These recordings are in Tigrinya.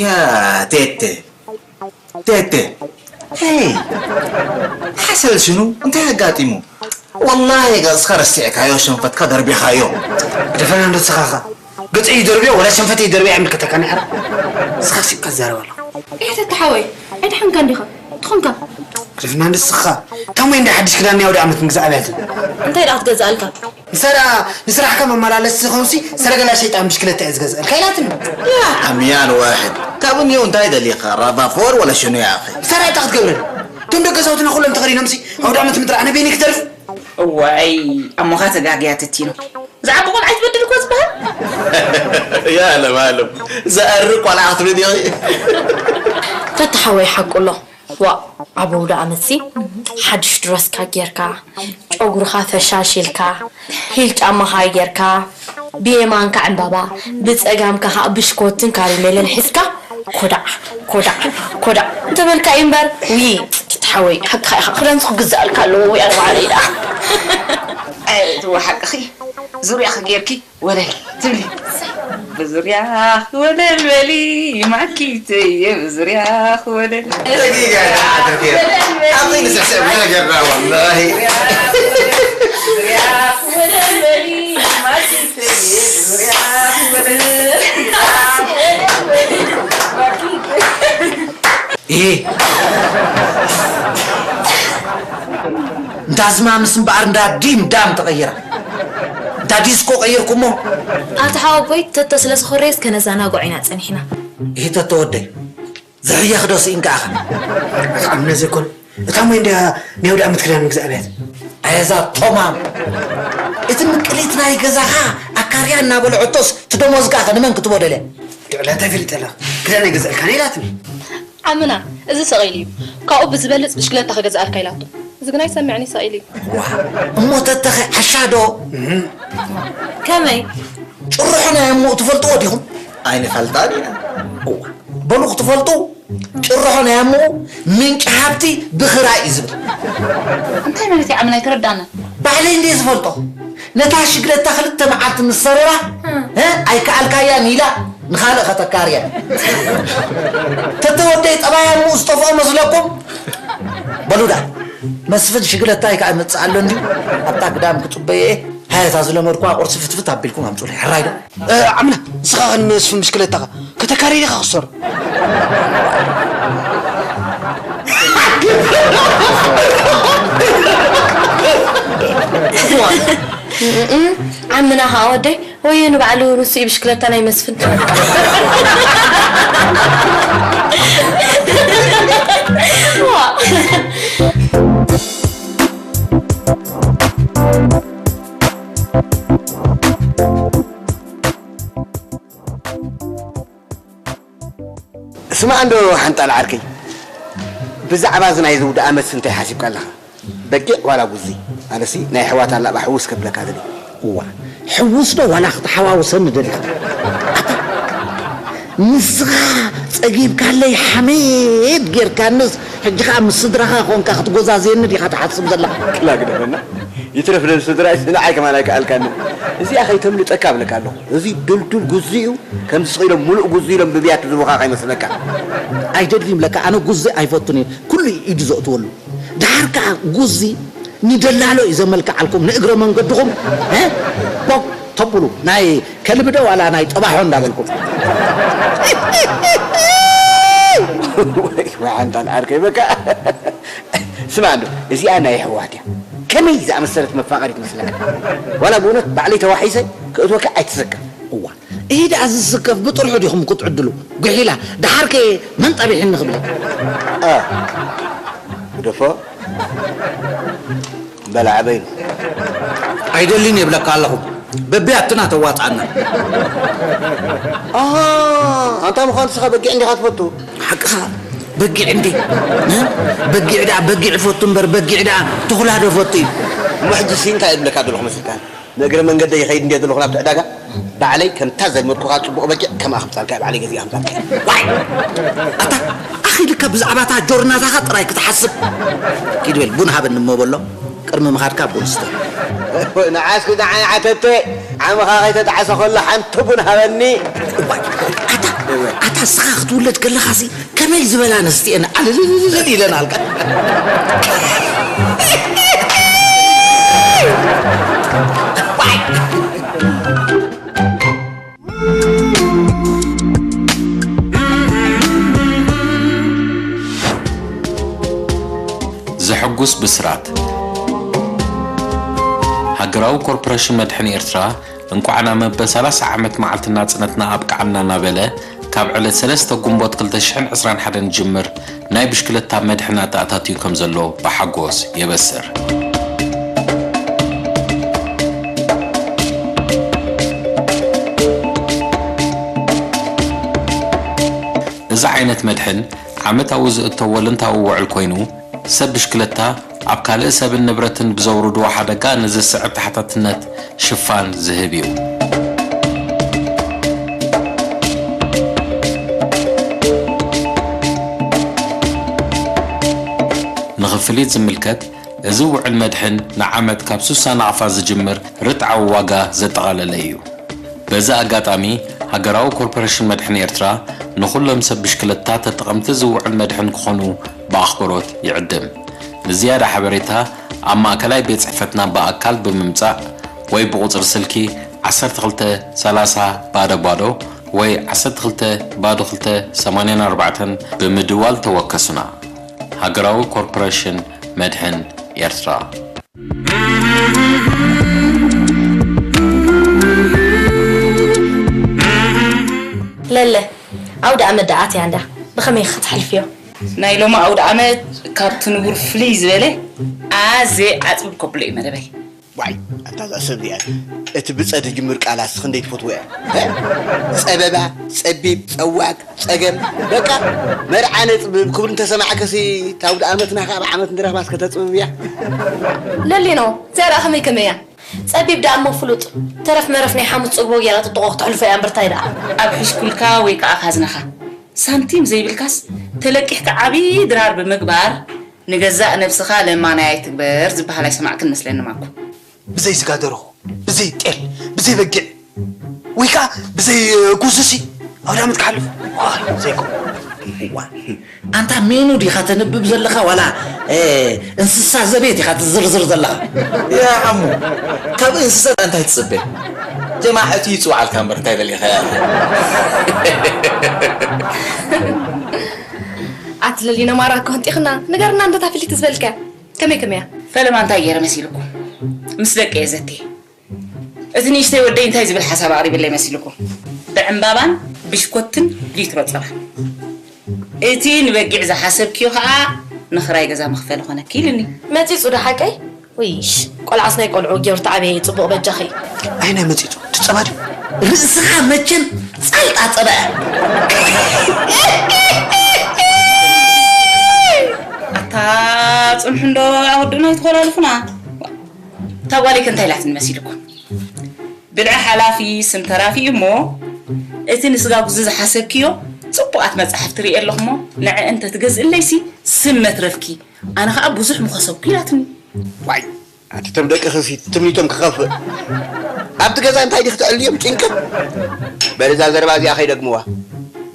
ያ ቴቴ፣ ቴቴ፣ ሄይ፣ ሓሰል ሽኑ እንታይ ኣጋጢሙ? ወላሂ ገጽካ ረሲዕካዮ፣ ሸንፈትካ ደርቢኻዮ። ደፈና እንዶ ስኻኻ። ገጸይ ይደርብዮ ወላ ሸንፈተይ ይደርብዮ ኣይምልከተካን እዩ። ስኻ ሲቕካ ትዛረብ ኣለኻ። ኤህ፣ ተታ ሓወይ፣ ኣይደሓንካን ዲኻ? ትኾንካ? ደፈና እንዶ ስኻ። ታሞይ እንዶ ሓድሽ ክዳን ናይ ኣውደ ዓመት ምግዛእ ኣብያትን። እንታይ ደኣ ክትገዝኣልካ? ንሳ ደኣ ንስራሕካ መመላለሲ ዝኾንሲ ሰረገላ ሸይጣን ብሽክለታ እየ ዝገዝኣልካ ኢላትኒ። ያ ዓምያን ዋሕድ። ካብ እኒኦ እንታይ ደሊኻ? ራቫፎር ወላ ሽኑ ይኣኺ? ንሳ ደኣ እንታይ ክትገብረኒ? እቶም ደቂ ገዛውትና ኩሎም ተኸዲኖምሲ ኣውደ ዓመት ምጥራዕ ንበይነይ ክተርፍ? እዋይ፣ ኣሞኻ ተጋግያ ተቲኖ። ዝዓቢ ቆልዓ ይትበድል እኮ ዝበሃል። ያ ለማለም፣ ዝኣሪ ቆልዓ ክትብል ኢኺ። ተታ ሓወይ ሓቁ ኣሎ። ዋእ፣ ኣብ ኣውደ ዓመትሲ ሓድሽ ድረስካ ጌርካ፣ ጨጉርኻ ፈሻሽ ኢልካ፣ ሂል ጫማኻ ጌርካ፣ ብየማንካ ዕምባባ፣ ብጸጋምካ ኸኣ ብሽኮትን ካሪሜለን ሒዝካ፣ ኮዳዕ፣ ኮዳዕ፣ ኮዳዕ እንተበልካ እዩ እምበር፣ ውይ፣ ተታ ሓወይ፣ ሓቅኻ ኢኻ፣ ክዳንስ ክግዛእልካ ኣለዎ፣ ውይ፣ ኣነ ባዕለይ ደኣ። ኣይ፣ እትዎ ሓቅኺ፣ ዙርያኺ ጌርኪ፣ ወለል ትብሊ። ብዙርያኽ ወለል በሊ ማኪተየ፣ ብዙርያኽ ወለል። ደቂቃ፣ ደቂቃ። ኣብ ዘይንስዕስዕ ብዙሕ ነገርና ወላሂ። ብዙርያኽ ወለል በሊ ማኪተየ፣ ብዙርያኽ ወለል በሊ ማኪተየ። እ፣ እንዳ ዝማምስ እምበኣር እንዳ ዲም ዳም ተቐይራ። እንዳ ዲስኮ ቀይርኩሞ። ኣታ ሓወቦይ፣ ተተ ስለ ዝኾረየስ ከነዘናግዖ ኢና ጸኒሕና። እ፣ ተተ ወደይ፣ ዘሕየኽ ዶ ስኢንካ ኣኻ? ኣነ ዘይኮን፣ እታ ሞይ እንድያ ናይ ኣውደ ዓመት ክዳን ምግዛእ ኣብያት። ኣየዛ ቶማም፣ እቲ ምቅሊት ናይ ገዛኻ ኣካርያ እናበልዐቶስ፣ እቲ ደሞዝካ ከ ንመን ክትቦ ደልያ? ድዕላ እንታይ ፈሊጠላ? ክዳን ኣይገዛእልካን ኢላትኒ። ዓምና፣ እዚ ሰቒሉ እዩ። ካብኡ ብዝበልጽ ብሽክለታ ክገዝኣልካ ኢላቶ። እዚ ግን ኣይሰምዕን እዩ፣ ሰቒሉ እዩ። ዋ፣ እሞ ተተኸ ዓሻ ዶ? እህ። ከመይ? ጭርሖ ናይ ኣሞኡ ትፈልጥዎ ዲኹም? ኣይንፈልጣን ኢና። እዋ፣ በሉ ክትፈልጡ፣ ጭርሖ ናይ ኣሞኡ ምንጪ ሃብቲ ብኽራይ እዩ ዝብል። እንታይ ማለት እዩ ዓምና? ኣይተረዳእናን። ባዕለይ እንድየ ዝፈልጦ። ነታ ሽግለታ ክልተ መዓልቲ ምስ ሰረራ፣ እ፣ ኣይከኣልካያን ኢላ ንኻልእ ከተካርያ። ተተወደይ ጠባይ ኣሞኡ ዝጠፍኦ መስለኩም? በሉ ደኣ፣ መስፍን ሽግለታ ኣይከኣ ይመጽእ ኣሎ እንድዩ። ኣብታ ግዳም ክጽበዮ እየ። ሃያ እታ ዝለመድኩዋ ቁርሲ ፍትፍት ኣቢልኩም ኣምጹለይ። ሕራይ ዶ? እ፣ ዓምና፣ ንስኻ ኸን መስፍን ብሽክለታኻ ከተካርይ ዲኻ ክሰሩ? እም፣ ዓምና ኸኣ ወደይ፣ ወየ ንባዕሉ ንሱ እዩ ብሽክለታ ናይ መስፍን። ዋ። ስማዕ እንዶ ሓንጣል ዓርከይ፣ ብዛዕባ እዚ ናይ ዝውደ ኣመትሲ እንታይ ሓሲብካ ኣለኻ? በጊዕ ዋላ ጉዚ? ኣነሲ ናይ ኣሕዋት ኣላባ ሕውስ ከብለካ ደልየ። እዋ፣ ሕውስ ዶ ዋላ ክትሓዋውሰኒ ደሊኻ? ኣታ፣ ንስኻ ጸጊብካለይ ሓሜት ጌርካንስ፣ ሕጂ ኸዓ ምስ ስድራኻ ኾንካ ክትጎዛዝየኒ ዲኻ ትሓስብ ዘለኻ? ክላ ግደፈና። ይትረፍ ነዚ ስድራይ ንዓይ ከማን ኣይከኣልካኒ። እዚኣ ከይተምልጠካ እብለካ ኣለኹ። እዚ ድልዱል ጉዚ እዩ። ከምዚ ስቕ ኢሎም ሙሉእ ጉዚ ኢሎም ብብያቲ ዝህቡኻ ከይመስለካ። ኣይደልን እብለካ፣ ኣነ ጉዚ ኣይፈቱን እየ። ኩሉ ኢዱ ዘእትወሉ። ደሓር ከኣ ጉዚ ንደላሎ እዩ ዘመልክዓልኩም ንእግረ መንገድኹም፣ እ? ቦግ ተብሉ ናይ ከልቢ ዶ ዋላ ናይ ጠባሖ እንዳበልኩም። ወይ ሓንታን ዓርከይ በቃ። ስማዕ እንዶ፣ እዚኣ ናይ ኣሕዋት እያ። ከመይ ዝኣመሰለት መፋቐሪት መስለካ? ዋላ ብእውነት ባዕለይ ተዋሒሰ ክእትወካ ኣይትሰከፍ። እዋ፣ ይሄ ደኣ ዝስከፍ ብጥርሑ ዲኹም ክትዕድሉ? ጉሒላ፣ ደሓርከ መን ጠቢሕኒ ክብል? እ፣ ግደፎ። በላዕ በይኑ። ኣይደልን የብለካ ኣለኹ። በቢያትና ተዋጣና። ኣሃ፣ ኣንታ ምዃን ንስኻ በጊዕ እንዲኻ ትፈቱ? ሓቅኻ፣ በጊዕ እንዲ። እ? በጊዕ ደኣ በጊዕ ይፈቱ እምበር፣ በጊዕ ደኣ ተኹላ ዶ ፈቱ እዩ? እሞ ሕጂ ሲ እንታይ እብለካ ዘለኹ መስልካ? ንእግረ መንገደይ ይኸይድ እንድየ ዘለኹ ናብቲ ዕዳጋ፣ ባዕለይ ከምታ ዘልመድኩኻ ጽቡቕ በጊዕ ከምኣ ከምጻልካ እየ ባዕለይ ገዚኣ ከምጻልካ እየ። ዋይ! ኣታ ኣኺልካ ብዛዕባ እታ ጆርናታኻ ጥራይ ክትሓስብ። ኪድ በል ቡን ሃበኒ እሞ በሎ። ቅድሚ ምኻድካ ቡን ስተ። ንዓስኩ ንዓይ ዓተተ ዓመኻ ከይተጣዕሰ ከሎ ሓንቲ ቡን ሃበኒ። ዋይ! ኣታ ኣታ እስኻ ክትውለድ ከለኻሲ ከመይ ዝበላ ኣንስቲ እየን ዓልልልልል ኢለን ኣልካ። ዘሐጉስ ብስራት። ሃገራዊ ኮርፖሬሽን መድሕን ኤርትራ እንቋዕ ናብ መበል ሰላሳ ዓመት መዓልቲ ናጽነትና ኣብቅዓና እናበለ፣ ካብ ዕለት ሰለስተ ጉንቦት ክልተ ሽሕን ዕስራን ሓደን ጅምር ናይ ብሽክለታ መድሕን ኣተኣታትዩ ከም ዘሎ ብሓጎስ የበስር። እዚ ዓይነት መድሕን ዓመታዊ ዝእቶ ወለንታዊ ውዕል ኮይኑ፣ ሰብ ብሽክለታ ኣብ ካልእ ሰብን ንብረትን ብዘውርድዎ ሓደጋ ንዝስዕብ ተሓታትነት ሽፋን ዝህብ እዩ። ንኽፍሊት ዝምልከት፣ እዚ ውዕል መድሕን ንዓመት ካብ ሱሳ ናቕፋ ዝጅምር ርትዓዊ ዋጋ ዘጠቓለለ እዩ። በዚ ኣጋጣሚ፣ ሃገራዊ ኮርፖሬሽን መድሕን ኤርትራ ንኹሎም ሰብ ብሽክለታ ተጠቐምቲ እዚ ውዕል መድሕን ክኾኑ ብኣኽብሮት ይዕድም። ንዝያዳ ሓበሬታ፣ ኣብ ማእከላይ ቤት ጽሕፈትና ብኣካል ብምምጻእ ወይ ብቑጽሪ ስልኪ ዓሰርተ ክልተ ሰላሳ ባዶ ባዶ ወይ ዓሰርተ ክልተ ባዶ ክልተ ሰማንያን ኣርባዕተን ብምድዋል ተወከሱና። ሃገራዊ ኮርፖሬሽን መድሕን ኤርትራ። ለለ፣ ኣውደ ኣመት ደኣ ኣትያ እንዳ፣ ብኸመይ ኢኺ ከተሕልፍዮ? ናይ ሎሚ ኣውደ ኣመት ካብቲ ንቡር ፍልይ ዝበለ ኣዝየ ዓጽብብ ከብሎ እዩ መደበይ። ዋይ፣ ኣታ እዛ ሰብ እዚኣ እቲ ብጸ ትጅምር ቃላስ ክንደይ ትፈትዎ እያ? እ? ጸበባ፣ ጸቢብ፣ ጸዋግ፣ ጸገም፣ በቃ መርዓ ነጽብብ ክብል እንተሰማዕከሲ፣ እታ ኣውደ ኣመትና ከኣ ብዓመት እንድረኽባስ ከተጽብብ እያ። ለሊኖ፣ እዚኣ ደኣ ከመይ ከመይ እያ? ጸቢብ ደኣ እሞ ፍሉጥ፣ ተረፍ መረፍ ናይ ሓሙስ ጽግቦ ጌራ ጥጥቖ ክተሕልፎ እያ እምበር ታይ ደኣ። ኣብ ሕሽኩልካ ወይ ከኣ ካዝናኻ ሳንቲም ዘይብልካስ፣ ተለቂሕካ ዓቢ ድራር ብምግባር፣ ንገዛእ ነብስኻ ለማናይ ኣይትግበር ዝበሃል ኣይሰማዕክን መስለኒ ማኩ። ብዘይ ስጋ ደርሆ፣ ብዘይ ጤል፣ ብዘይ በጊዕ፣ ወይ ከኣ ብዘይ፣ እ፣ ጉስሲ ኣውዳመት ክሓልፍ? ዋይ፣ ዘይኮ። እዋ፣ ኣንታ ሜኑ ዲኻ ተንብብ ዘለኻ ዋላ፣ እ፣ እንስሳ ዘቤት ኢኻ ትዝርዝር ዘለኻ? ያ ዓሙ፣ ካብ እንስሳ እንታይ ትጽበ? ጀማዓ እቲ ይጽውዓልካ እምበር እንታይ ደሊኻ እያ? ኣቲ ለሊኖ ማራ እኮ ህንጢኽና፣ ንገርና እንዶ እታ ፍልይቲ ዝበልካያ። ከመይ ከመይ እያ? ፈለማ እንታይ ገይረ መሲልኩም? ምስ ደቂ እየ ዘትየ። እቲ ንእሽተይ ወደይ እንታይ ዝብል ሓሳብ ኣቕሪብለይ መሲልኩም? ብዕምባባን ብሽኮትን ሊትሮ ጸባ። እቲ ንበጊዕ ዝሓሰብክዮ ኸኣ ንኽራይ ገዛ መኽፈሊ ኾነኪ ኢልኒ። መጺጹ ዶ ሓቀይ? ውይሽ፣ ቆልዓስ ናይ ቆልዑ ጌሩ ተዓብየ እዩ ጽቡቕ በጃኺ። ኣይ ናይ መጺጹ፣ እቲ ጸባ ድዩ? ርእስኻ መቸም ጸልጣ ጸባ እያ። ኣታ ጽንሑ እንዶ ኣወድኡና ይትኾላልፉና። እታ ጓለይ ከ እንታይ ኢላትኒ መሲልኩም? ብልዒ ሓላፊ ስም ተራፊ እዩ እሞ፣ እቲ ንስጋ ጉዚ ዝሓሰብክዮ ጽቡቓት መጻሕፍቲ ርእየ ኣለኹ እሞ፣ ንዐ እንተ ትገዝእለይሲ ትም መትረፍኪ፣ ኣነ ኸኣ ብዙሕ ምኸሰብኩ ኢላትኒ። ዋይ ኣቲ ቶም ደቅኺሲ ትምኒቶም ክኸፍእ ኣብቲ ገዛ እንታይ ዲኺ ተዕልዮም ጭንቅብ። በለዛ ዘረባ እዚኣ ከይደግምዋ።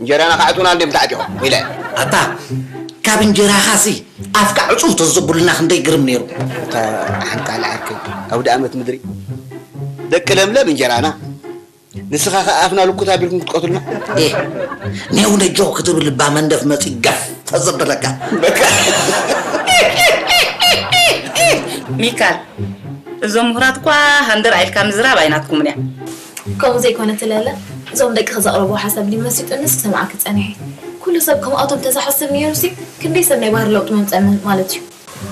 እንጀራና ክዓጽውና እንድዮም ተዓጢቖም ኢለ። ኣታ ካብ እንጀራኻሲ ኣፍካ ዕጹው ተዘብሉና ክንደይ ግርም ነይሩ። እታ ሓንቃል ዓርከይ ኣውደ ኣመት ምድሪ ደቂ ለምለም እንጀራና ንስኻ ኸኣ ኣፍና ልኩት ኣቢልኩም ክትቀትሉና። ኤ ኔው ነጆ ክትብል እባ መንደፍ መጺ ገፍ ተዘበለካ። ሚካል፣ እዞም ምሁራት እኳ ሃንደር ኣኢልካ ምዝራብ ኣይናትኩምን እያ። ከምኡ ዘይኮነ ትለለ፣ እዞም ደቂ ከዘቕረብዎ ሓሳብ ሊመሲጡንስ ክሰምዓኪ ጸኒሐ። ኩሉ ሰብ ከምኣቶም ተዛሓስብ ነይሩሲ ክንደይ ሰብ ናይ ባህሪ ለውጢ መምጸ ማለት እዩ።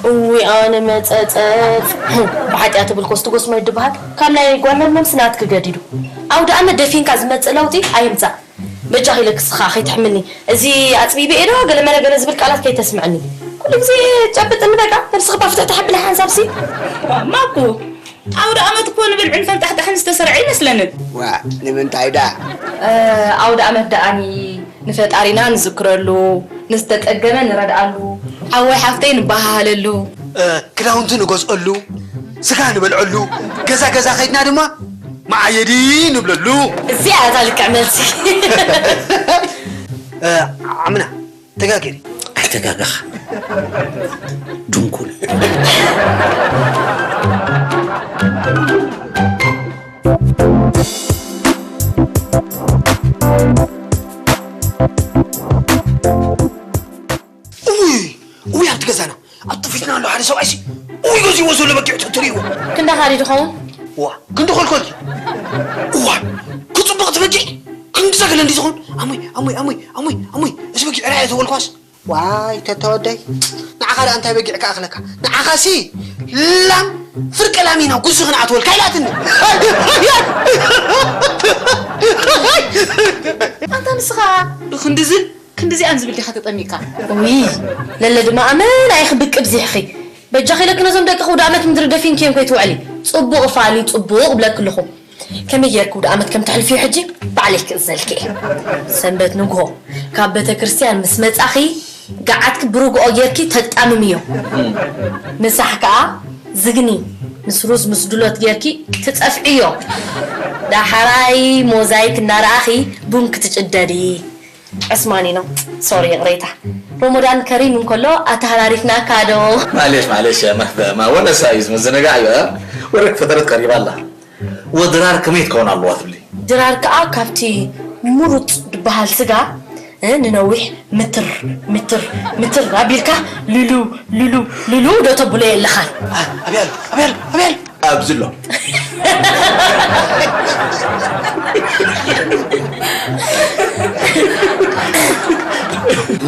እውይ ኣነ መጸጸጽ። ብሓጢኣ ትብል ኮስቲ ጎስሞ ይድበሃል። ካብ ናይ ጓል መምስ ናትኪ ገዲዱ። ኣውደ ኣመት ደፊንካ ዝመጽእ ለውጢ ኣይምጻእ። በጃኺ ኢለኪ ስኻ ከይትሕምኒ። እዚ ኣጽቢበ እየ ዶ ገለ መለ ገለ ዝብል ቃላት ከይተስምዕኒ። ኩሉ ግዜ ጨብጥኒ በቃ። ነብስኺ እባ ፍትሕቲ ሓብሊ ሓንሳብሲ። ማኩ ኣውደ ኣመት እኮ ንብልዕን ፈንጣሕጣሕን ዝተሰርዐ ይመስለንን። ዋ ንምንታይ ዳ ኣውደ ኣመት ደኣኒ ንፈጣሪና ንዝክረሉ፣ ንዝተጸገመ ንረድኣሉ፣ ሓወይ ሓፍተይ ንበሃሃለሉ። ክዳውንቲ ንገዝኣሉ፣ ስጋ ንበልዐሉ፣ ገዛ ገዛ ከይድና ድማ መዓየዲ ንብለሉ። እዚኣ እታ ልክዕ መልሲ። ዓምና ተጋጊሪ። ኣይተጋገኻ ድንኩል። እውይ እውይ ኣብቲ ገዛና ኣብ ጥፊትና ኣሎ ሓደ ሰብኣይሲ እውይ ገዚዎ ዘሎ በጊዕ ትርእይዎ። ክንዳኻ ድዩ ዝኸውን? ዋ ክንዲ ኮልኮል ድዩ? እዋ ክፅቡቕ እቲ በጊዕ ክንዲ ዘገለ እንዲ ዝኾን ኣሞይ ኣሞይ ኣሞይ ኣሞይ ኣሞይ እዚ በጊዕ ራእየ ተበልኳስ ዋይ ተተወደይ ንዓኻ ደኣ እንታይ በጊዕ ክኣኽለካ ንዓኻሲ ላም ፍርቂ ላም ኢና ጉዙ ክንኣትወልካ ኢላትኒ። ኣንታ ንስኻ ብክንድዝን ክንድዚኣን ዝብል ዲኻ ተጠሚቕካ? ውይ ለለ ድማ ኣመና ኢኺ ብቂ ብዚሕኺ። በጃኺ ኢለኪ ነዞም ደቅኺ ውድኣመት ምድሪ ደፊንክዮም ከይትውዕሊ። ጽቡቕ ፋሊ ጽቡቕ ብለኪ ኣለኹ። ከመይ ጌርኪ ውድኣመት ከም ተሕልፍዮ ሕጂ ባዕለይ ክእዘልኪ እየ። ሰንበት ንግሆ ካብ ቤተ ክርስቲያን ምስ መጻኺ ገዓትኪ ብርግኦ ጌርኪ ተጣምምዮ። ምሳሕ ከኣ ዝግኒ ምስ ሩዝ ምስ ዱሎት ጌርኪ ትጸፍዕዮ። ዳሕራይ ሞዛይክ እናረኣኺ ቡን ክትጭደዲ። ዑስማኒኖ ሶሪ ይቕሬታ። ሮሞዳን ከሪም እንከሎ ኣተሃራሪፍናካ ዶ? معليش معليش يا مهدى ما ونسة እዩ ምዝንጋዕ እዩ። ወረክ ፈጠረት ቀሪባ ኣላ። ወድራር ከመይ ትከውን ኣለዋ ትብሊ? ድራር ከኣ ካብቲ ምሩጽ ዝበሃል ስጋ እ፣ ንነዊሕ ምትር ምትር ምትር ኣቢልካ ሉሉ ሉሉ ሉሉ ዶ ተብሎ የለኻን? ኣበይ ኣሎ ኣበይ ኣሎ ኣበይ ኣሎ ኣብዚ ኣሎ።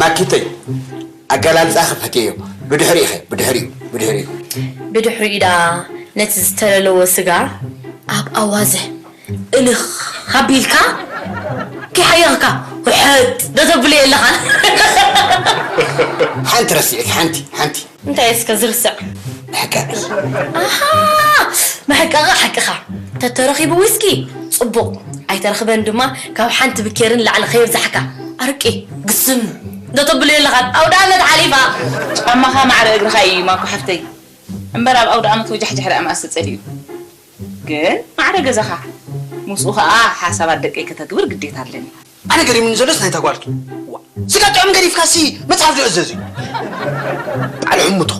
ማኪተይ ኣገላልጻ ክፈትየዮ ብድሕሪኡ ኸ ብድሕሪኡ ብድሕሪኡ ብድሕሪኡ ደኣ ነቲ ዝተለለወ ስጋ ኣብ ኣዋዝሕ እልኽ ኣቢልካ ከይሓየኽካ ውሕጥ ዶ ተብሎ የለኻን? ሓንቲ ረሲዕኪ ሓንቲ ሓንቲ እንታይ እስከ ዝርስዕ? መሕቀቂ ኣሃ መሕቀቂ ሓቅኻ ተተረኺቡ ዊስኪ ጽቡቕ ኣይተረኽበን ድማ ካብ ሓንቲ ብኬርን ላዕሊ ከየብዛሕካ ኣርቂ ግስም ዶ ተብሎ የለኻን? ኣውደ ኣመት ሓሊፋ ጫማኻ ማዕረ እግርኻ እዩ ማኩ ሓፍተይ እምበር ኣብ ኣውደ ኣመት ወጃሕጃሕ ደኣ መኣስ ተጸልዩ ግን ማዕረ ገዛኻ ምስኡ ኸኣ ሓሳባት ደቀይ ከተግብር ግዴታ ኣለኒ። ኣነ ገሪሙኒ ዘሎስ ናይታ ጓልኪ ዋ፣ ስጋ ጥዑም ገዲፍካሲ መጽሓፍ ዶ እዘዝ እዩ? በዓል ሕሙቶ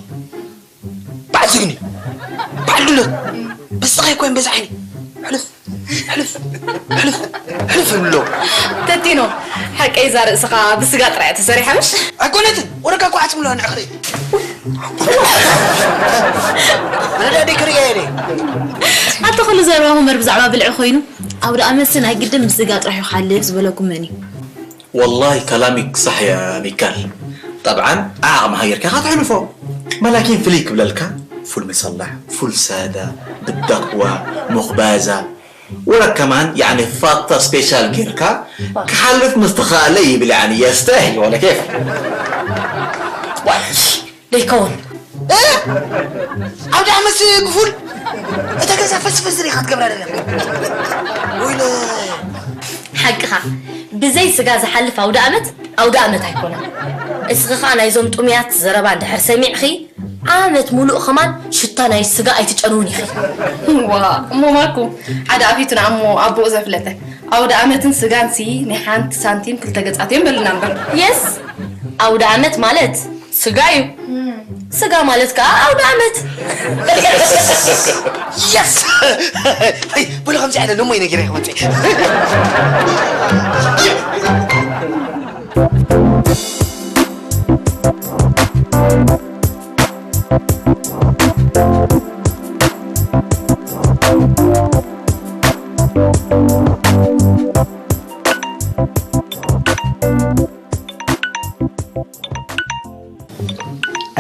በዓል ዝግኒ በዓል ድሎት በስኻ ይኮን በዛ ዓይኒ ሕልፍ ሕልፍ ሕልፍ ሕልፍ ይብሎ። ተቲኖ ሓቀይ እዛ ርእስኻ ብስጋ ጥራይ ተሰሪሓ ምሽ? ኣይኮነትን ወረካ እኮ ዓጽምሎ ንዕኽሪ ኣነ ዳዲ ክርእየ እየ። ኣቶ ኩሉ ዘረባኹም እምበር ብዛዕባ ብልዒ ኮይኑ ኣብ ደኣ መልሲ ናይ ግድን ብስጋ ጥራሕ እዩ ክሓልፍ ዝበለኩም መን እዩ? والله كلامك صح يا ميكال. طبعا ዓቕምኻ ጌርካ ኢኻ ትሕልፎ። መላኪን ፍልይ ክብለልካ ፉል መሰላሕ፣ ፉል ሳዳ፣ ብዳቅዋ፣ ሙኽባዛ፣ ወላ ከማን ያዕኒ ፋታ ስፔሻል ጌርካ ክሓልፍ ምስ ተኻእለ ይብል ያዕኒ የስተህ ወላ ኬፍ። ደይከውን። ኣብ ዳመስ ብፉል እታ ገዛ ፈስፈስ ኢኻ ትገብራ ደለኻ። ወይለ ሓቅኻ ብዘይ ስጋ ዝሓልፍ ኣውደ ኣመት ኣውደ ኣመት ኣይኮነን። እስኺ ኸኣ ናይዞም ጥሙያት ዘረባ እንድሕር ሰሚዕኺ፣ ዓመት ሙሉእ ኸማን ሽታ ናይ ስጋ ኣይትጨንውን ኢኺ። ዋ እሞ ማኩ ሓደ ኣፊቱ ንኣሞ ኣቦኡ ዘፍለጠ ኣውደ ኣመትን ስጋን ሲ ናይ ሓንቲ ሳንቲም ክልተ ገጻት እዮም በልና እምበር። Yes ኣውደ ኣመት ማለት ስጋ እዩ። ስጋ ማለት ከዓ ኣውደ ኣመት። የስ በሉ ከምዚ ኣለ ነሞ ነጊረ ክመፅእ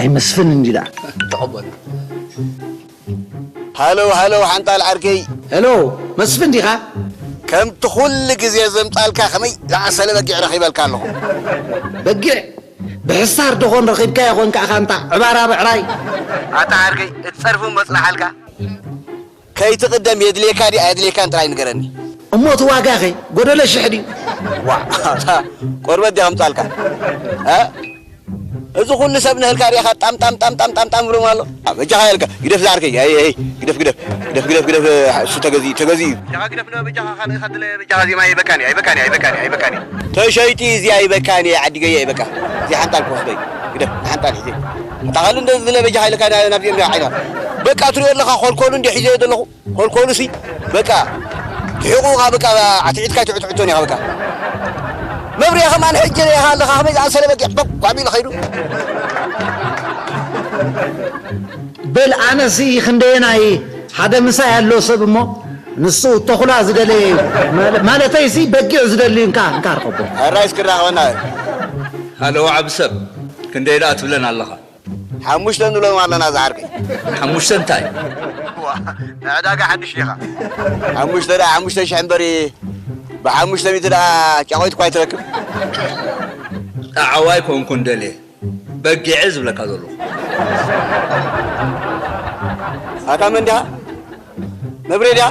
ኣይመስፍን እንዲዳ ተቐበሉ ሃለው ሃለው ሓንጣል ዓርከይ ሄሎ መስፍን ዲኻ? ከምቲ ኩሉ ግዜ ዘምጻልካ ከመይ ዝኣሰለ በጊዕ ረኺበልካ ኣለኹ። በጊዕ ብሕሳር ደኾን ረኺብካዮ ኾንካ ኢኻ እንታ ዕባራ ብዕራይ። ኣታ ዓርከይ እቲ ጸርፊ እሞ ጽናሓልካ። ከይትቕደም የድልየካ ድዩ ኣየድልየካን ጥራይ ንገረኒ። እሞ እቲ ዋጋ ኸ ጎደሎ ሽሕ ድዩ? ዋ ኣታ ቆርበት ድየ ከምጻልካ? እ? እዚ ኩሉ ሰብ ንህልካ ሪኢኻ ጣም ጣም ጣም ጣም ጣም ጣም ብሎም ኣሎ። በጃኻ ኢልካ ግደፍ ዝዓርከይ ኣይ ኣይ ግደፍ ግደፍ ግደፍ ግደፍ ግደፍ እሱ ተገዚ ተገዚ እዩ። በጃኻ ግደፍ ነው በጃኻ ካልእ ካድለ በጃኻ ዜማ ይበካኒ ኣይበካኒ ኣይበካኒ ኣይበካኒ። ተሸይቲ እዚ ኣይበካኒ ዓዲገይ ኣይበካ። እዚ ሓንጣል ክወስደይ ግደፍ ሓንጣል ሒዘ። ኣታ ካልእ እንደ ዝለ በጃኻ ኢልካ ናብ ዜማ ዓይና በቃ ትሪኦ ኣለኻ ኮልኮሉ እንደ ሒዘ ዘለኹ። ኮልኮሉሲ በቃ ሒቑ ኻ በቃ ኣትዒትካ ትዕትዕቶን ኢኻ በቃ መብርያ ከማን ሕጂ ሪኢኻ ኣለኻ ከመይ ዝኣሰለ በጊዕ በቋ ቢሉ ኸይዱ በል ኣነሲ ክንደየናይ ሓደ ምሳይ ኣሎ ሰብ እሞ ንሱ ተኹላ ዝደለየ እዩ ማለተይሲ በጊዕ ዝደሊ እንካ እንካ ርኸቦ ሕራይ እስክራኸበና ሃለዋ ዓቢ ሰብ ክንደይ ደኣ ትብለን ኣለኻ ሓሙሽተ ንብሎም ኣለና ዝዓርከይ። ሓሙሽተ እንታይ? ዋ፣ ንዕዳጋ ሓድሽ ዲኻ? ሓሙሽተ ደኣ ሓሙሽተ ሽሕ እምበሪ ብሓሙሽተ ሚእቲ ደኣ ጫቖይት እኳ ኣይትረክብ። ኣዓዋይ ኮንኩ እንደልየ በጊዐ ዝብለካ ዘለኹ። ኣታ መን ዲኻ? መብሬድያ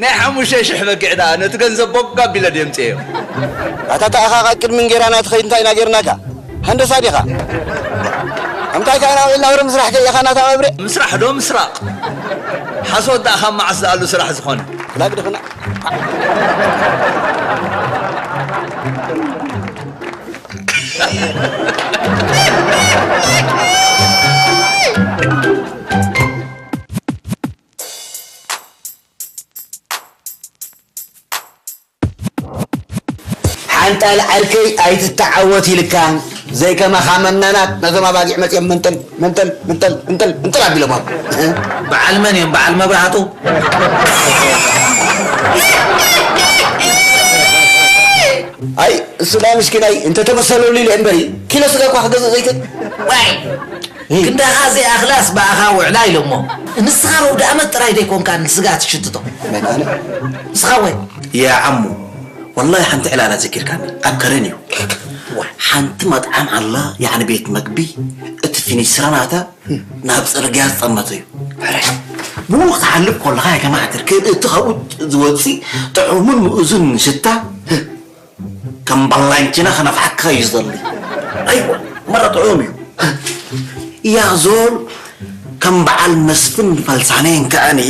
ናይ ሓሙሽተ ሽሕ በጊዕ ደኣ ነቲ ገንዘብ ቦግ ኣቢለ ድየ ምፅኤዮ። ኣታ ተኣኻኻ ቅድሚ እንጌራና ትኸይድ እንታይ ኢና ጌርናካ? ሃንደሳ ዲኻ? እንታይ ከኣ ናብዒልና ወረ ምስራሕ ከይኻ ናታ መብሬ? ምስራሕ ዶ ምስራቕ? ሓሶት ደኣ ካብ መዓስ ዝኣሉ ስራሕ ዝኾነ? ክላግድኽና ሓንጣል ዓርከይ ኣይትተዓወት ኢልካ ዘይከማኻ መናናት ነዞም ኣባጊዕ መፅኦም መንጠል መንጠል መንጠል መንጠል መንጠል ኣቢሎም ኣብ በዓል መን እዮም በዓል መብራህቱ ኣይ እሱ ዳ ምስኪናይ እንተተመሰለሉ ኢለ እምበሪ ኪሎ ስጋ እኳ ክገዝእ ዘይክእል ዋይ ክንዳኻ ዘይኣኽላስ ብኣኻ ውዕላ ኢሎሞ ንስኻ ረውዲ ኣመት ጥራይ ዘይኮንካ ንስጋ ትሽትቶ መን ኣነ ንስኻ ወይ ያ ዓሙ ወላሂ ሓንቲ ዕላላ ዘኪርካኒ ኣብ ከረን እዩ ሓንቲ መጥዓም ኣላ ያዕኒ ቤት መግቢ እቲ ፊኒስትራ ናታ ናብ ጽርግያ ዝጠመተ እዩ ብኡ ክትሓልፍ ከለኻ የከማዕትር ክል እቲ ካብኡ ዝወፅእ ጥዑምን ምእዙን ሽታ ከም ባላንቺና ከነፍሓካ እዩ ዝደሊ ኣይዋ መራ ጥዑም እዩ ያ ዞል ከም በዓል መስፍን ፈልሳነይን ከኣኒ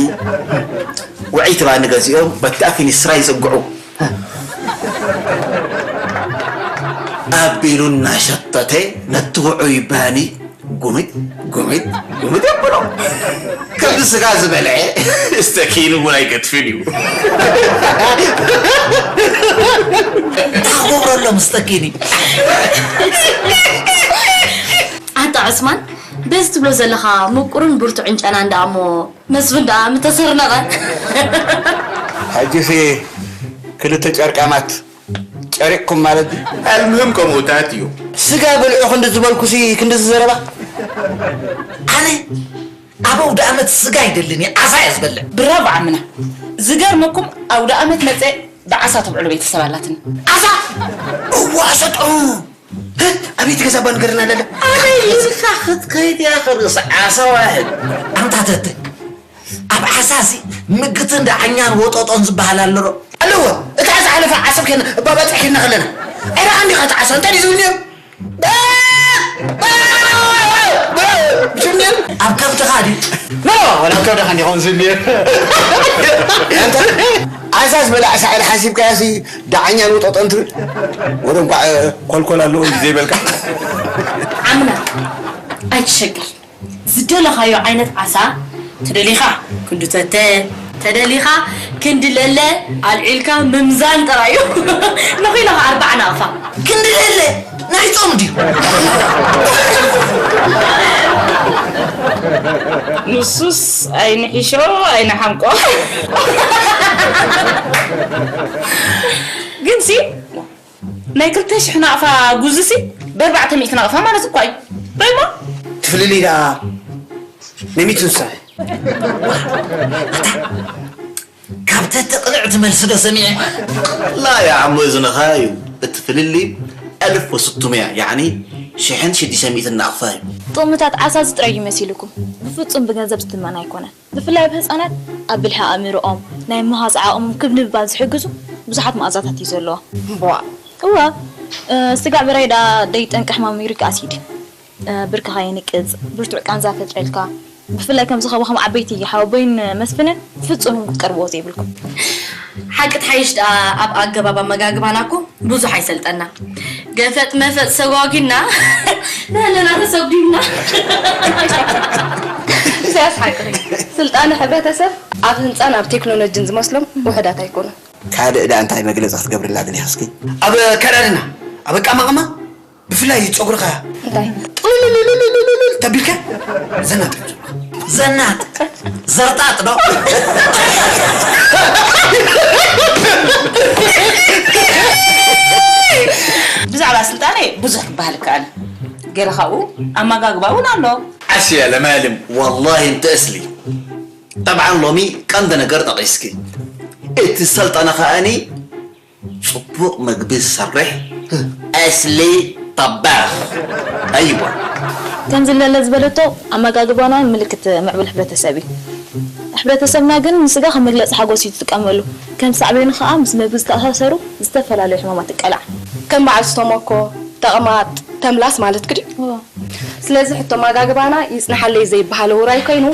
ውዕይቲ ባኒ ገዚኦም በቲ ኣፊኒስትራ ይፅግዑ ኣቢሉ እናሸተተ ነቲ ውዑይ ባኒ ጉምጥ ጉምጥ ጉምጥ የብሎ ከምዚ ስጋ ዝበልዐ ስተኪኑ እውን ኣይገድፍን እዩ ታጎብረሎም ስተኪኒ ኣታ ዑስማን በዚ ትብሎ ዘለኻ ምቁርን ብርቱዕን ጨና እንዳ እሞ መስፍን ደኣ ምተሰርነቐ ሕጂሲ ክልተ ጨርቃማት ጨሪቕኩም ማለት ድዩ? ኣልምህም ከምኡታት እዩ። ስጋ ብልዑ ክንዲ ዝበልኩሲ ክንድዚ ዘረባ ኣነ ኣብ ኣውደኣመት ስጋ ኣይደልን እየ ዓሳ እየ ዝበልዕ። ብራቮ ዓምና። ዝገርመኩም ኣውደኣመት መጸ ብዓሳ ተብዕሎ ቤተሰብ ኣላትና። ዓሳ እዋ ዓሳ ጥዑም ኣበይቲ ገዛ እባ ንገርና ለለ ኣነ ኢልካ ክትከይድ እያ ክርእስ ዓሳ ዋሕድ ኣንታ ተተ ኣብ ዓሳሲ ምግትን ደዓኛን ወጠጦን ዝበሃል ኣሎ ዶ ኣለዎ እቲ ዓሳ ኣለፋ ዓሰብ ኬድና፣ እባ ባጽዕ ኬድና ከለና። ዕረ ኣንዲኻ ተዓሳ፣ እንታይ ድዩ ዝብል ነይሩ? ሽም ነይሩ? ኣብ ከብድኻ ድዩ? ኖ፣ ወላ ኣብ ከብድኻ እንዲኾን ዝብል ነይሩ። ኣንታ፣ ዓሳ ዝበልዓ ሳዕሪ ሓሲብካያሲ፣ ደዓኛ ንውጠጦ እንትብል፣ ወደ እንኳዕ ኮልኮል ኣለዎ እዩ ዘይበልካ። ዓምና፣ ኣይትሸገር። ዝደለኻዮ ዓይነት ዓሳ ተደሊኻ ክንዲ ተተ፣ ተደሊኻ ክንዲ ለለ ኣልዒልካ ምምዛን ጥራይ እዩ። ነኺለኻ ኣርባዓ ናቕፋ። ክንዲ ለለ ናይ ጾም ድዩ? ንሱስ ኣይንሒሾ ኣይንሓምቆ። ግንሲ ናይ ክልተ ሽሕ ናቕፋ ጉዝሲ ብኣርባዕተ ሚእቲ ናቕፋ ማለት እኳ እዩ። ራይሞ? ትፍልልይ ደኣ ናይ ሚእቲ ንሳ። ኣታ ካብ ተተቕንዕቲ መልሲ ዶ ሰሚዐ? ላ ይዓሙ እዝንኻ እዩ። እቲ ፍልልይ ኣልፍ ወስቱምያ፣ ያዕኒ ሽሕን ሽዱሽተ ሚእትን ናቕፋ እዩ። ጥቕምታት ዓሳ እዚ ጥራይ እዩ መሲሉኩም። ብፍጹም ብገንዘብ ዝትመን ኣይኮነን። ብፍላይ ኣብ ህጻናት ኣብ ብልሒ ኣእምሮኦም፣ ናይ ምሃዝ ዓቕሞም ክብ ንምባል ዝሕግዙ ብዙሓት መኣዛታት እዩ ዘለዎ። እዋ፣ እ፣ ስጋዕ ብራይ ደኣ ደይጠንቂ ሕማም ዩሪክ ኣሲድ፣ እ፣ ብርክኻ የንቅጽ፣ ብርቱዕ ቃንዛ ፈጥረልካ። ብፍላይ ከምዚ ከማኹም ዓበይቲ ሓወቦይን መስፍንን ፍጹም ክትቀርብዎ ዘይብልኩም። ሓቂ ትሓይሽ ደኣ ኣብ ኣገባብ ኣመጋግባና እኮ ብዙሕ ኣይሰልጠና። ገፈጥ መፈጥ ሰጓጒና፣ ንህልና ተሰጒምና። ኢሳያስ ሓቅኺ። ስልጣነ ሕብረተሰብ ኣብ ህንጻን ኣብ ቴክኖሎጂን ዝመስሎም ውሑዳት ኣይኮኑን። ካልእ ደኣ እንታይ መግለጺ ክትገብርላ ደሊኻ እስኪ? ኣብ ኣከዳድና፣ ኣብ ኣቀማቕማ፣ ብፍላይ ጸጉርኻ እንታይ? ጥልልልልልልልል ተቢልካ ዘናጥ። ዘናጥ። ዘርጣጥ ዶ? ብዛዕባ ስልጣነ ብዙሕ ክበሃል ይከኣል። ገለ ካብኡ ኣመጋግባ እውን ኣሎ። ዓስያ ለማልም ወላሂ እንተ እስሊ። ጠብዓን ሎሚ ቀንዲ ነገር ጠቒስኪ። እቲ ሰልጠነ ከኣኒ ጽቡቕ መግቢ ዝሰርሕ ኣስሊ ጠባኽ። ኣይዋ። ከምዚ ለለ ዝበለቶ ኣመጋግባና እውን ምልክት ምዕቡል ሕብረተሰብ እዩ። ሕብረተሰብና ግን ንስጋ ከም መግለጺ ሓጎስ እዩ ዝጥቀመሉ። ከም ሳዕቤኑ ከኣ ምስ መግቢ ዝተኣሳሰሩ ዝተፈላለዩ ሕማማት ይቃላዕ። ከም በዓል ስተሞኮ፣ ተቕማጥ፣ ተምላስ ማለትኪ ድዩ? እዎ። ስለዚ ሕቶ ኣመጋግባና ይጽንሓለይ ዘይበሃል ውራይ ኮይኑ፣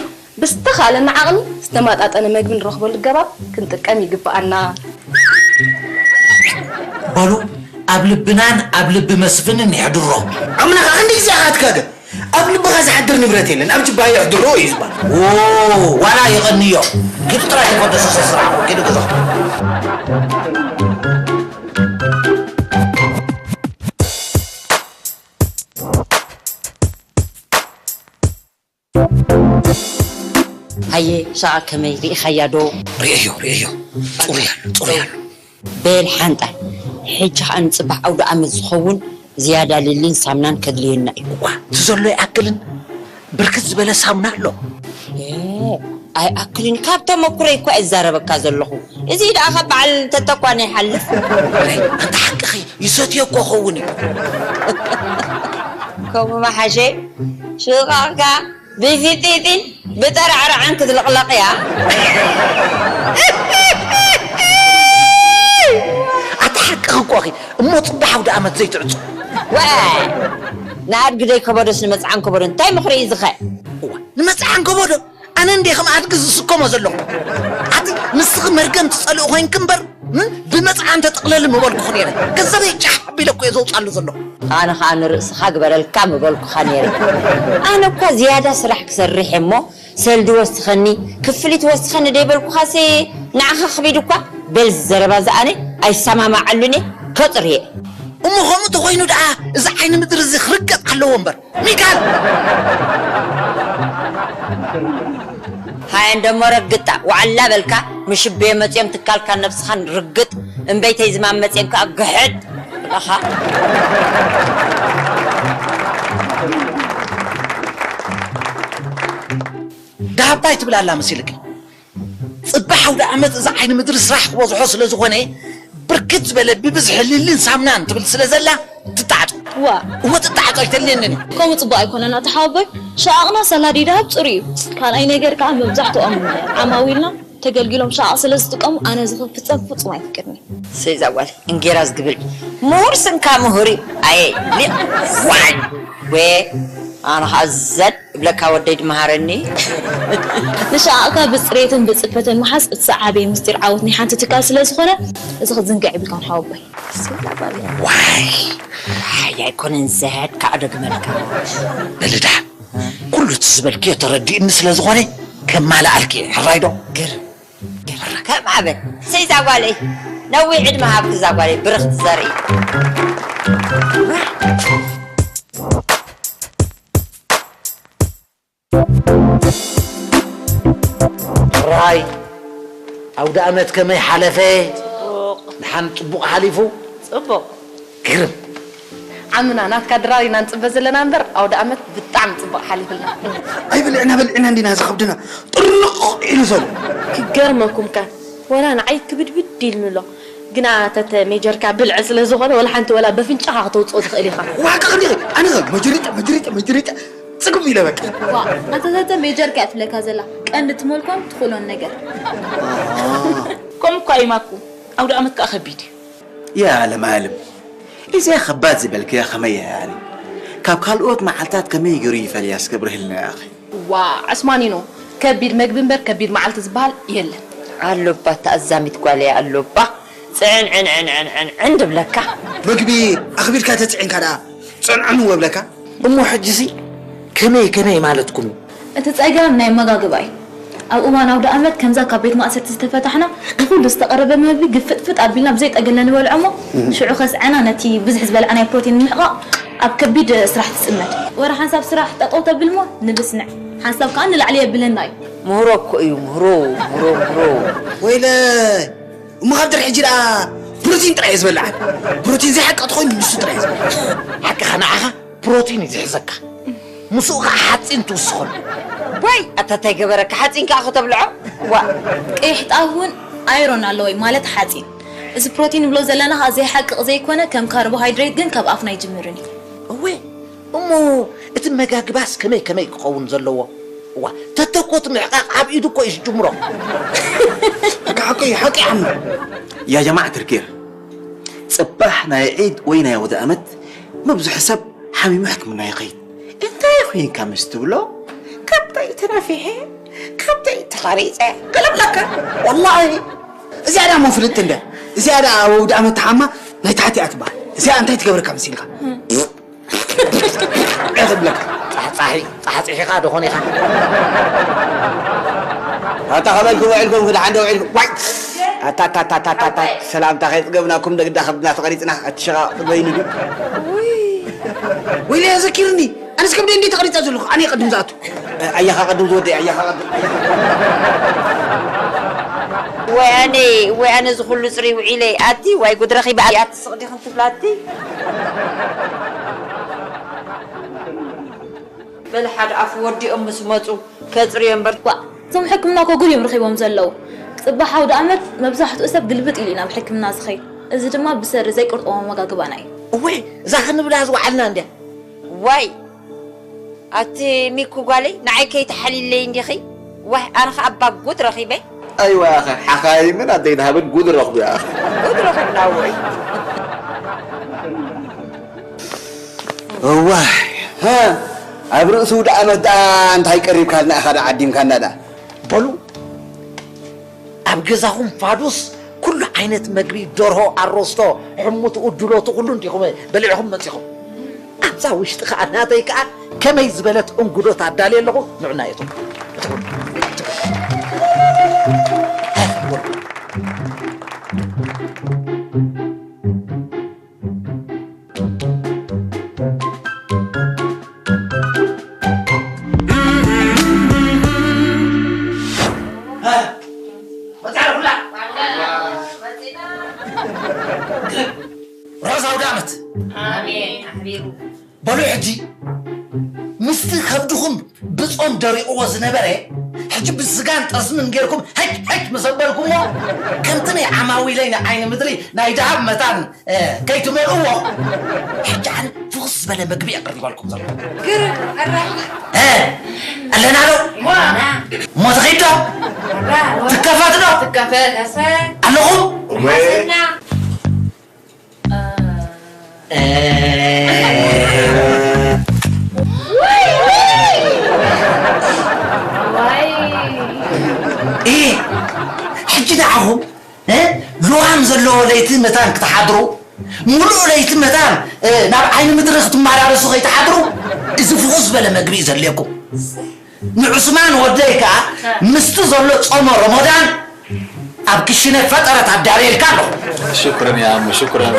ብዝተኻእለና ዓቕሚ ዝተመጣጠነ መግቢ ንረኽበሉ ኣገባብ ክንጥቀም ይግብኣና። በሉ ኣብ ልብናን ኣብ ልቢ መስፍንን የሕድሮ። ኣምላኽ ክንደይ ግዜ ኢኻ ትጋገ? ኣብ ልብኻ ዝሓድር ንብረት የለን፣ ኣብ ጅባኻ የሕድሮ እዩ ዝበሃል። ዎ፣ ዋላ የቐንዮ። ኪዱ ጥራይ ተቆደሰ ስራሕ፣ ኪዱ ገዛ። ሃየ፣ ሻዓ ከመይ ርኢኻያ ዶ? ርእዮ፣ ርእዮ። ጽሩይ ኣሎ፣ ጽሩይ ኣሎ። በል ሓንጣ፣ ሕጂ ኸኣ ንጽባሕ ኣውደ ኣመት ዝኸውን ዝያዳ ሊሊን ሳምናን ከድልየና እዩ። እዋ፣ እቲ ዘሎ ይኣክልን ብርክት ዝበለ ሳምና ኣሎ። ኤ፣ ኣይኣክልን። ካብ ተመኩሮይ እኳ እዛረበካ ዘለኹ። እዚ ደኣ ካብ በዓል ተተኳን ይሓልፍ። ኣንታ ሓቅኺ፣ ይሰትዮ እኮ ኸውን እዩ። ከምኡ መሓሸ ሽቓቕካ ብፊጢጢን ብጠራዕራዕን ክትልቕለቕ እያ። ኣታ ሓቅኺ እኮ ኣኺ፣ እሞ ጽባሕ ኣውደ ኣመት ዘይትዕጾ። ወ-፣ ንኣድጊ ደይ ከበዶስ ንመጽዓን ከበዶ እንታይ ምኽሪ እዩ ዝኸ? እዋ፣ ንመጽዓን ከበዶ? ኣነ እንዴ ከም ኣድጊ ዝስከሞ ዘለኹ? ኣቲ ንስኺ መርገም ትጸልኢ ኮይንኪ እምበር፣ እ? ብመጽዓን ተጥቕለሊ ምበልኩኺ ነይረ። ገንዘበይ ጫሕ ኣቢለ እኮ እየ ዘውጻሉ ዘለኹ። ኣነ ኸኣ ንርእስኻ ግበረልካ ምበልኩኻ ነይረ። ኣነ እኳ ዝያዳ ስራሕ ክሰርሕ እሞ ሰልዲ ወስኸኒ፣ ክፍሊት ወስኸኒ ደይበልኩኻሲ ንዓኻ ከቢድ እኳ። በል እዚ ዘረባ እዚ ኣነ ኣይሰማማዓሉን እየ፣ ከጽርየ። እሞ ከምኡ ተኾይኑ ደኣ እዚ ዓይኒ ምድሪ እዚ ክርገጥ ኣለዎ እምበር። ሚካል! ሃየ እንደሞ ረግጣ፣ ዋዕላ በልካ፣ ምሽቤ መጽዮም ትካልካን ነብስኻን ርግጥ፣ እምበይተይ ዝማም መጽዮም ከኣ ግሕጥ። ኣኻ። ደሃብታይ ትብል ኣላ መሲልኪ? ጽባሕ ኣውደ ዓመት እዛ ዓይኒ ምድሪ ስራሕ ክበዝሖ ስለ ዝኾነ፣ ብርክት ዝበለ ብብዝሒ ሊሊን ሳምናን ትብል ስለ ዘላ ትተዓጾ። ዋ። እወ ትተዓጾ ኣይተልየንን እዩ። ከምኡ ጽቡቕ ኣይኮነን ኣታ ሓወቦይ። ሸቓቕና ሰላዲ ደሃብ ጽሩይ እዩ። ካልኣይ ነገር ከኣ መብዛሕትኦም ዓማዊልና ተገልጊሎም ሻቕ ስለ ዝጥቀሙ ኣነ እዚ ክፍጸም ፍጹም ኣይፍቅድን። ሰይ ዛጓል እንጌራ ዝግብል ምሁር ስንካ ምሁር እዩ። ኣየ ሊቕ ዋይ ወ ኣነ ኸዓ ዘን እብለካ ወደይ ድመሃረኒ። ንሻቕካ ብጽሬትን ብጽፈትን ምሓዝ እቲ ዝዓበየ ምስጢር ዓወት ናይ ሓንቲ ትካል ስለ ዝኾነ እዚ ክትዝንግዕ የብልካን ሓወቦይ። ሰይ ዛጓል ዋይ ሓይ ኣይኮነን ዘድ ከዓ ደግመልካ። ልዳ ኩሉ እቲ ዝበልክዮ ተረዲእኒ ስለ ዝኾነ ከማልኣልኪ እየ። ሕራይ ዶ? ግር ከም ኣበል ሰይ ዛጓለይ ነዊሕ ዕድመ ሃብኪ ዛጓለይ ብርኽቲ ዘርኢ። ሕራይ ኣውደ ኣመት ከመይ ሓለፈ? ድሓን ጽቡቕ ሓሊፉ? ጽቡቕ። ግርም። ዓምና ናትካ ድራር ኢና ንጽበ ዘለና እምበር ኣውደ ኣመት ብጣዕሚ ጽቡቕ ሓሊፍልና። ኣይበልዕና በልዕና እንዲና ዝኸብድና ጥርንቕ ኢሉ ዘሎ። ክገርመኩም ከ ወላ ንዓይ ክብድብድ ኢልኒ ኣሎ። ግና ተተ ሜጀርካ ብልዒ ስለ ዝኾነ ወላ ሓንቲ ወላ በፍንጫኻ ክተውፅኦ ትኽእል ኢኻ። ዋካ ከዲኺ ኣነ መጅሪጠ መጅሪጠ መጅሪጠ ጽግም ኢለ በቃ። ዋ ኣንተ ተተ ሜጀርካ እያ ትብለካ ዘላ ቀንዲ ትመልኮን ትኽእሎን ነገር። ከምኡ እኳ እዩ ማኩ ኣውደ ኣመት ከዓ ከቢድ እዩ። ያ ለማለም እዚኣ ኸባድ ዝበልክያ ኸመይ እያ ያኒ ካብ ካልኦት መዓልታት ከመይ ገይሩ ይፈልያ እስከ ብርህልና ያኺ። ዋእ ዑስማኒኖ ከቢድ መግቢ እምበር ከቢድ መዓልቲ ዝበሃል የለን። ኣሎ እባ እታ ኣዛሚት ጓለይ ኣሎ እባ ጽዕንዕንዕንዕንዕን ድብለካ። መግቢ ኣኽቢድካ ተጽዒንካ ደኣ ጸንዕንዎ እብለካ። እሞ ሕጂሲ ከመይ ከመይ ማለትኩም እዩ? እቲ ጸገም ናይ ኣመጋግባ እዩ። ኣብ እዋን ኣውደኣመት ከምዛ ካብ ቤት ማእሰርቲ ዝተፈታሕና ንኹሉ ዝተቐረበ መግቢ ግፍጥፍጥ ኣቢልና ብዘይ ጠገለ ንበልዖ እሞ ሽዑ ከስዐና ነቲ ብዝሒ ዝበላዕናዮ ፕሮቲን ንምሕቓቕ ኣብ ከቢድ ስራሕ ትጽመድ። ወረ ሓንሳብ ስራሕ ጠጠው ተብል እሞ ንብስንዕ ሓንሳብ ከኣ ንላዕሊ የብለና እዩ። ምህሮ እኮ እዩ ምህሮ ምህሮ ምህሮ። ወይለይ እሞ ካብ ድሕሪ ሕጂ ደኣ ፕሮቲን ጥራይ እየ ዝበልዓ። ፕሮቲን ዘይሓቂ ተኾይኑ ንሱ ጥራይ እየ ዝበልዓ። ሓቅኻ ንዓኻ ፕሮቲን እዩ ዝሕዘካ። ምስኡ ከዓ ሓፂን ትውስኸሉ። ዋይ ኣታ እንታይ ገበረካ ሓፂን ከዓ ከተብልዖ ዋእ። ቀይሕ ጣፍ እውን ኣይሮን ኣለዎ እዩ ማለት ሓፂን። እዚ ፕሮቲን ንብሎ ዘለና ከዓ ዘይሓቅቕ ዘይኮነ ከም ካርቦሃይድሬት ግን ካብ ኣፍና ኣይጅምርን እዩ። እወ እሞ እቲ መጋግባስ ከመይ ከመይ ክኸውን ዘለዎ? እዋ ተተኮት ምሕቃቕ ኣብ ኢዱ እኮ እዩ ዝጅምሮ። ሓቂ ሓቂ ሓቂ ዓሚ። يا جماعة الخير، ፅባሕ ናይ ዒድ ወይ ናይ ኣውደኣመት መብዝሑ ሰብ ሓሚሙ ሕክምና ይኸይድ። እንታይ ኮይንካ ምስ ትብሎ ካብታ እዩ ተነፊሐ ካብታ እዩ ተቐሪፀ ገለ ብለካ። ወላሂ እዚኣ ደኣ እሞ ፍልጥቲ እንድያ። እዚኣ ደኣ ኣብ ኣውደኣመት ተሓማ ናይ ታሕቲ እያ ትበሃል። እዚኣ እንታይ ትገብረካ መሲልካ? እያ ትብለካ። ፃሕፃሒ ፃሕፂሒኻ ዶ ኾኒኻ? ኣታ ኸበልኩም ውዒልኩም ክድሓን ዶ ውዒልኩም? ዋይ! ኣታታታታታ ሰላምታ ከይፅገብናኩም ደግዳ ከብድና ተቐሪፅና ኣቲ ሸቓቕ ትበይኑ ድዩ? ወይለይ ኣዘኪርኒ ኣነስ ከብደ እንዲ ተቐሪፃ ዘለኹ ኣነ ቀድም ዝኣቱ። ኣያኻ ቀድም ዝወደ ኣያኻ ቀድም። ወይ ኣነ ወይ ኣነ ዝኹሉ ፅሪ ውዒለ ኣቲ ዋይ ጉድ ረኺበ ኣቲ ስቕ ዲኽን ትብላቲ። በል ሓደ ኣፉ ወዲኦም ምስ መፁ ከፅርዮ እምበር። ዋእ እዞም ሕክምና እኮ ጉድ እዮም ረኺቦም ዘለዉ። ክፅባሕ ኣውደኣመት መብዛሕትኡ ሰብ ግልብጥ ኢሉ እዩ ናብ ሕክምና ዝኸይድ። እዚ ድማ ብሰሪ ዘይቅርጥቦ ኣመጋግባና እዩ። እወ እዛ ክንብላ ዝወዓልና እንድያ። ዋይ ኣቲ ሚኩ ጓለይ ንዓይ ከይትሓልይለይ እንዲኺ። ዋይ ኣነ ኸኣ እባ ጉድ ረኺበ። ኣይዋ ኣኸ ሓኻይምን ኣደይ ደሃብን ጉድ ረኽቡ ኣኸ። ጉድ ረኺብና ወይ። እዋይ ሃ ኣብ ርእሲ ውድኣመት ደኣ እንታይ ቀሪብካልና ኢኻ ደኣ ዓዲምካና ደኣ። በሉ ኣብ ገዛኹም ፋዱስ ኩሉ ዓይነት መግቢ ደርሆ ኣሮስቶ ሕሙትኡ ድሎቱ ኩሉ እንዲኹም በሊዕኹም መጺኹም። ኣብዛ ውሽጢ ከኣ ናተይ ከኣ ከመይ ዝበለት እንጉዶት ኣዳልየ ኣለኹ። ንዑና እቶም ርሑስ ኣውደ ዓመት። ኣሜን ኣሕቢሩ። በሉ ሕጂ ምስቲ ከብድኹም ብጾም ደሪቕዎ ዝነበረ ሕጂ ብስጋን ጠስምን ጌርኩም ሕጅ ሕጅ ምስ ኣበልኩሞ ከምቲ ናይ ዓማዊለይ ንዓይኒ ምድሪ ናይ ደሃብ መታን ከይትመልእዎ ሕጂ ኣነ ዝበለ መግቢ የቕርበልኩም ዘሎ። ግርም፣ ኣራባ። እ፣ ኣለና ዶ? ዋ። እሞ ትኸይድ ዶ? ኣራ፣ ዋ። ትካፈት ዶ? ትካፈት፣ ኣሰይ። ኣለኹም? ወይ። ሓሰና። እ። እ። ወይ፣ ወይ። ዋይ። እ፣ ሕጂ ንዓኹም እ? ሉዋም ዘለዎ ለይቲ መታን ክትሓድሩ፣ ሙሉእ ለይቲ መታን፣ እ፣ ናብ ዓይኒ ምድሪ ክትመላለሱ ከይትሓድሩ፣ እዚ ፍኹስ ዝበለ መግቢ እዩ ዘድልየኩም። ንዑስማን ወደይ ከኣ ምስቲ ዘሎ ጾመ ረመዳን ኣብ ክሽነ ፈጠረት ኣዳልየልካ ኣለኹ። ሽኩረን ያ ኣሙ፣ ሽኩረን።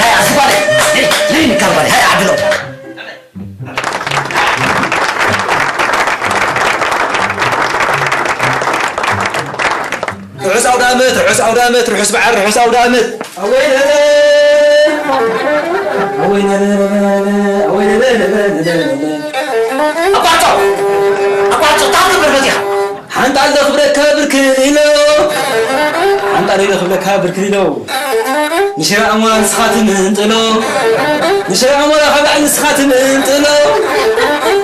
ሃይ፣ ኣዚ ጓለይ፣ ነይ፣ ነይ፣ ንካ ጓለይ፣ ሃይ፣ ዓድሎ። ርሑስ ኣውደ ኣመት፣ ርሑስ ኣውደ ኣመት፣ ርሑስ በዓል፣ ርሑስ ኣውደ ኣመት። ኣወይ ለለ፣ ኣወይ ለለ፣ ኣወይ ለለ፣ ለለ፣ ለለ፣ ለለ። ኣቋርጾ፣ ኣቋርጾ፣ ታው ነበር በዚያ። ሓንጣል ዘኽብረካ ብርክት ኢሎ፣ ሓንጣል ዘኽብረካ ብርክት ኢሎ። ንሽረ ኣሞራ ንስኻ ትምንጥሎ፣ ንሽረ ኣሞራ ካብ ላዕሊ ንስኻ ትምንጥሎ።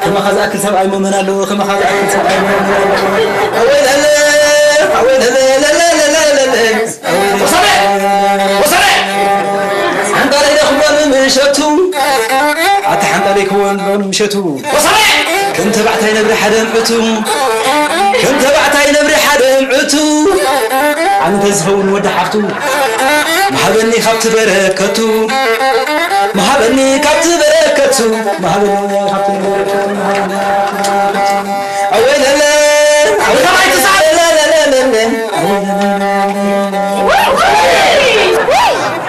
ከማኻ ዝኣክል ሰብኣይ መመን ኣለዎ፣ ከማኻ ዝኣክል ሰብኣይ መመን ኣለዎ። ኣወይ ለለ፣ ኣወይ ለለ፣ ለለ፣ ለለ፣ ለለ። ወሰነ! ወሰነ! ሓንጣል ኣይደኽቦን ምሸቱ፣ ኣታ ሓንጣል ኣይክወን ምሸቱ። ወሰነ! ከም ተባዕታይ ነብሪ ሓደ ምዕቱ፣ ከም ተባዕታይ ነብሪ ሓደ ምዕቱ። ኣነ እንተዝኸውን ወዲ ሓፍቱ፣ መሃበኒ ካብቲ በረከቱ፣ መሃበኒ ካብቲ በረከቱ፣ መሃበኒ ካብቲ በረከቱ። ኣወይ ለለ፣ ኣወይ ለለ፣ ለለ፣ ለለ፣ ለለ።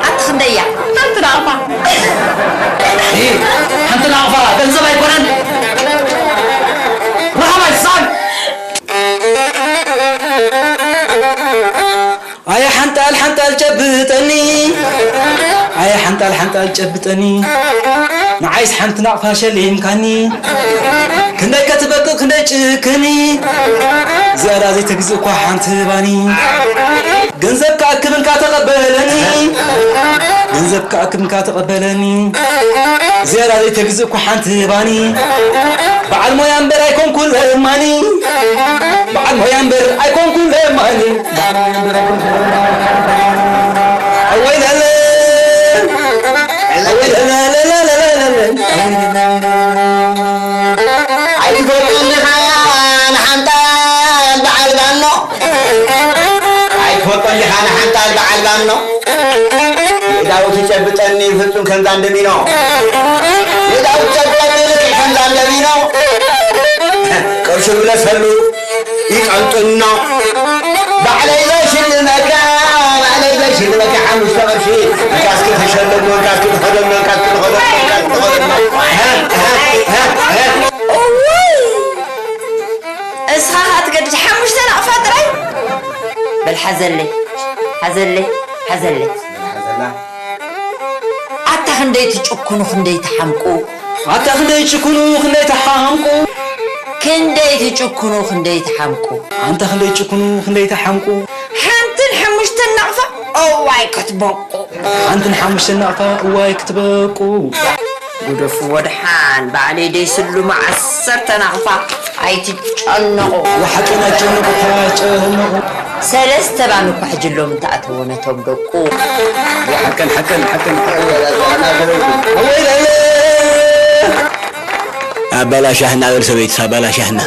ኣቲ ክንደያ? ሓንቲ ናቕፋ። እ፣ ሓንቲ ናቕፋ ገንዘብ ኣይኮነን። ረሃብ ኣይሳን። ኣየ ሓንጣል ሓንጣል ጨብጠኒ፣ ኣየ ሓንጣል ሓንጣል ጨብጠኒ፣ ንዓይስ ሓንቲ ናቕፋ ሸሊምካኒ። ክንደይ ከትበቅቕ ክንደይ ጭክኒ፣ ዝያዳ ዘይትግዝእ እኳ ሓንቲ ባኒ። ገንዘብ ክኣክብ እንካ ተቐበለኒ፣ ገንዘብ ክኣክብ እንካ ተቐበለኒ። ዝያዳ ዘይትግዝእ እኳ ሓንቲ ባኒ። በዓል ሞያ እምበር ኣይኮንኩን ለማኒ፣ በዓል ሞያ እምበር ኣይኮንኩን ለማኒ። በዓል ሞያ እምበር ኣይኮንኩን ለማኒ። ኣወይ ለለ፣ ኣወይ ለለ፣ ለለ፣ ለለ፣ ለለ። ኣይትፈልጦን ዲኻ ንሓንጣል በዓል ባኖ? ኣይትፈልጦን ዲኻ ንሓንጣል በዓል ባኖ? የእዳው ትጨብጠኒ ፍጹም ከም ዛንደሚኖ። የእዳው ትጨብጠኒ ልክዕ ከም ዛንደሚኖ። ቅርሺ ብለሰሉ ይቀንጥኖ። ባዕለይ ዘሽልመካ፣ ባዕለይ ዘሽልመካ ሓሙሽተ ቅርሺ። እንካስኪ ተሸለሞ፣ እንካስኪ ተኸደኖ፣ እንካስኪ ተኸደኖ፣ እንካስኪ ተኸደኖ። ሃ፣ ሃ፣ ሃ፣ ሃ። እውይ! እስኻ ኸኣ ትገድድ ሓሙሽተ ናቕፋ ጥራይ? በል ሓዘለይ፣ ሓዘለይ፣ ሓዘለይ። ኣታ ክንደይ ትጭኩኑ፣ ክንደይ ትሓምቁ። ኣታ ክንደይ ትጭኩኑ፣ ክንደይ ትሓምቁ። ክንደይ ትጭኩኑ፣ ክንደይ ትሓምቁ። ኣንታ ክንደይ ትጭኩኑ፣ ክንደይ ትሓምቁ። ሓንትን ሓሙሽተን ናቕፋ እዋይ ክትበቁ። ሓንትን ሓሙሽተን ናቕፋ እዋይ ክትበቁ። ጉደፉ ወድሓን ባዕለይ ደይስልሙ ዓሰርተ ናቕፋ ኣይትጨነቑ። ሓቀን ኣይጨነቑ፣ ኣይጨነቑ። ሰለስተ ባኒ እኳ ሕጂ ሎም እንተኣተዎ ነቶም ደቁ። ሓቀን፣ ሓቀን፣ ሓቀን፣ ሓቀን። ኣበላሻህና በል ሰበይትስ ኣበላሻህና።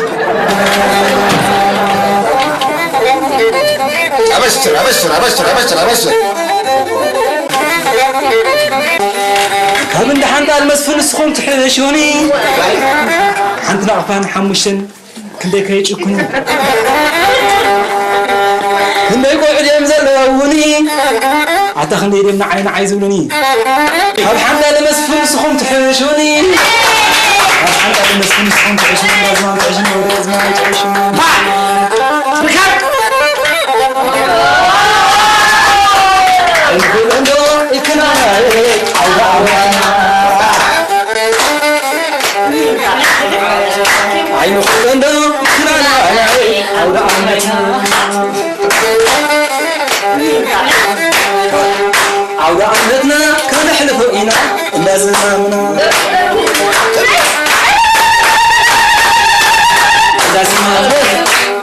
ኣበሽር፣ ኣበሽር፣ ኣበሽር፣ ኣበሽር፣ ኣበሽር። ካብ እንዳ ሓንጣል መስፍን ንስኹም ትሕሹኒ። ሓንቲ ናቕፋን ሓሙሽተን ክንደይ ከይጭክኑ። ክንደይ ቆልዑ ድዮም ዘለዉኒ። ኣታ ክንደይ ድዮም ንዓይ ንዓይ ዝብሉኒ። ካብ ሓንጣል መስፍን ንስኹም ትሕሹኒ። ካብ ሓንጣል መስፍን ንስኹም ትሕሹኒ። ኣዝማን ትሕሹኒ፣ ወደ ኣዝማን ትሕሹኒ። ባ! ርካብ! እንዶ ይክናናይ፣ ኣውራ ኣውራ። ኣይንኹሎ እንዶ ክናናይ ኣውደ ዓመት። ኣውደ ዓመትና ከነሕልፎ ኢና እንዳዝማምና እንዳዝማምና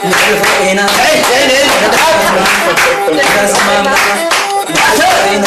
ንሕልፎ ኢና እንዳዝማምና ንሕልፎ ኢና